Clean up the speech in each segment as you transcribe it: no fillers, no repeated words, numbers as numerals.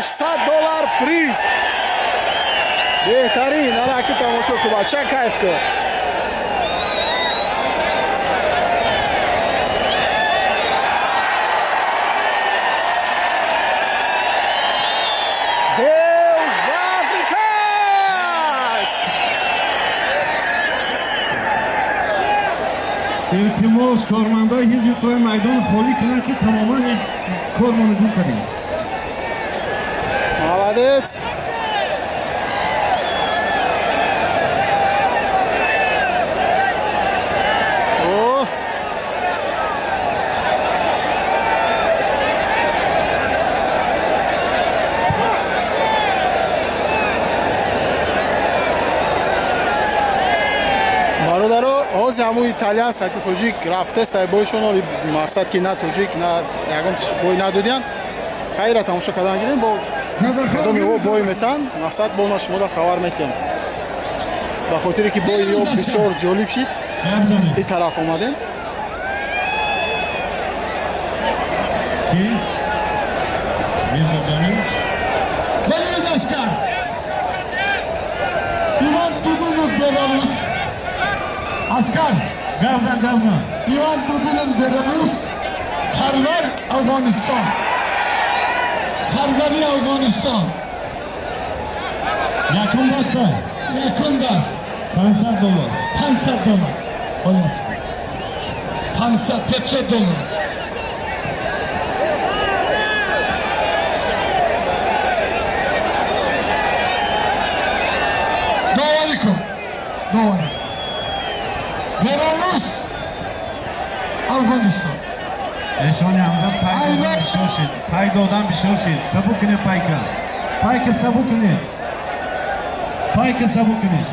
$800 приз. Беҳтарин, ана ки тамошо кун, бача, кайф кун. Дев ва африканс. Илтимос, кормандои ҳизби қои майдон холӣ кунанд, ки тамоман ин кормоно гум кардем. Молодец. О! Бародаро, ҳозир ҳамун итальянс қати тоҷик рафтест ай бойшон, оли мақсад ки на тоҷик, на ягон бой надодиян. Хайра, тамошо кардан гирем, бо кадоми о бой метан, мақсад бо ма шумода хабар метиҳам. Ба хотире ки бои ё бисёр ҷолиб шид, Гап занед. ин тараф омадем. Ки Мирзоҷонӣ. Belarus asker. Ivan Dubinov, Belarus. Askar. Гап зан, гап зан. Ivan Dubinov, Belarus. Sarvar, Afganistan. Sarvari, Afganistan. Якум даста. Yakun dast. $500. 500 доллар. Olmaz. 500, 500 доллар. Doğru. Doğru. Belarus, Afganistan. Эҳсони Ҳамза, пай додан бисёр шид, пай додан бисёр шид. Сабук кунед пайка, пайка сабук кунед, пайка сабук кунед.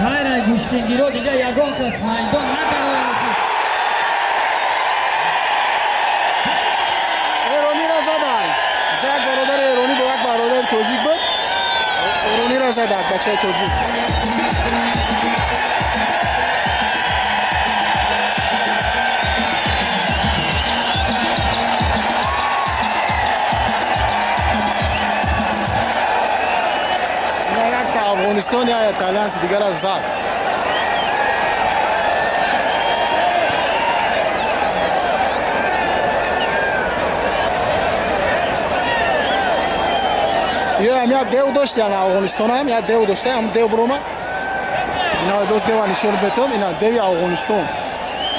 Хайра, гӯштингиро дига ягон кас майдон надарояд. Эронира задан. Як бародари эронӣ бо як бародари тоҷик буд, эронира задак бачаи тоҷик. Ина якта Афғонистон, я итальянси дигара зад. Ё ҳам як дев дошт, яна Афғонистон ҳам як дев дошта, ҳам дев бирома. Ина дост, дева нишон бетом, ина деви Афғонистон.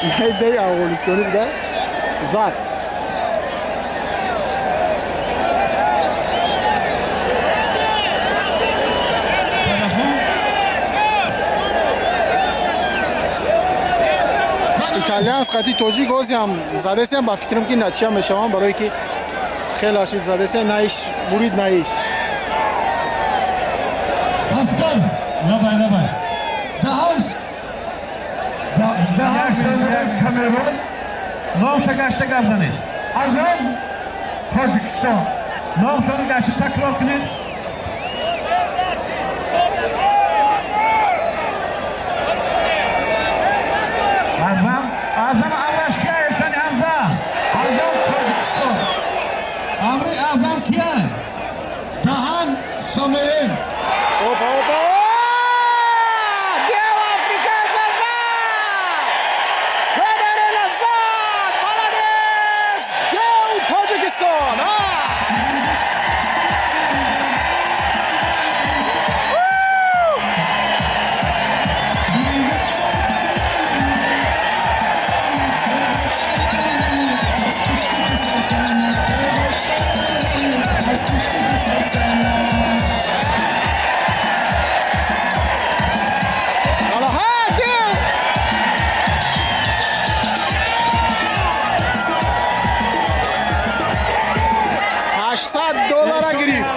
Ина деви афғонистонӣ буда, зад. Садахон. Итальянс қати тоҷик ҳози ҳам задесем, ба фикрам ки натиҷа мешавам, барое ки хеле ашид задесем, на иш бурид, на иш. Pascal, Лабай, лабай. Dahams, Dahams, Kamerun, Номша гашта гап занед. Azam, Tacikistan. Номшону гашта такрор кунед. Аъзам, Аъзам, амраш кия, Эҳсони Ҳамза? Azam, Tacikistan. Амри Аъзам кия? Dahan, Sameer. Опа, опа! Дев африканса зад! Камерена зад! Молодец! Дев Тоҷикистон! А! Аллаҳа, дев! $800 гирифт.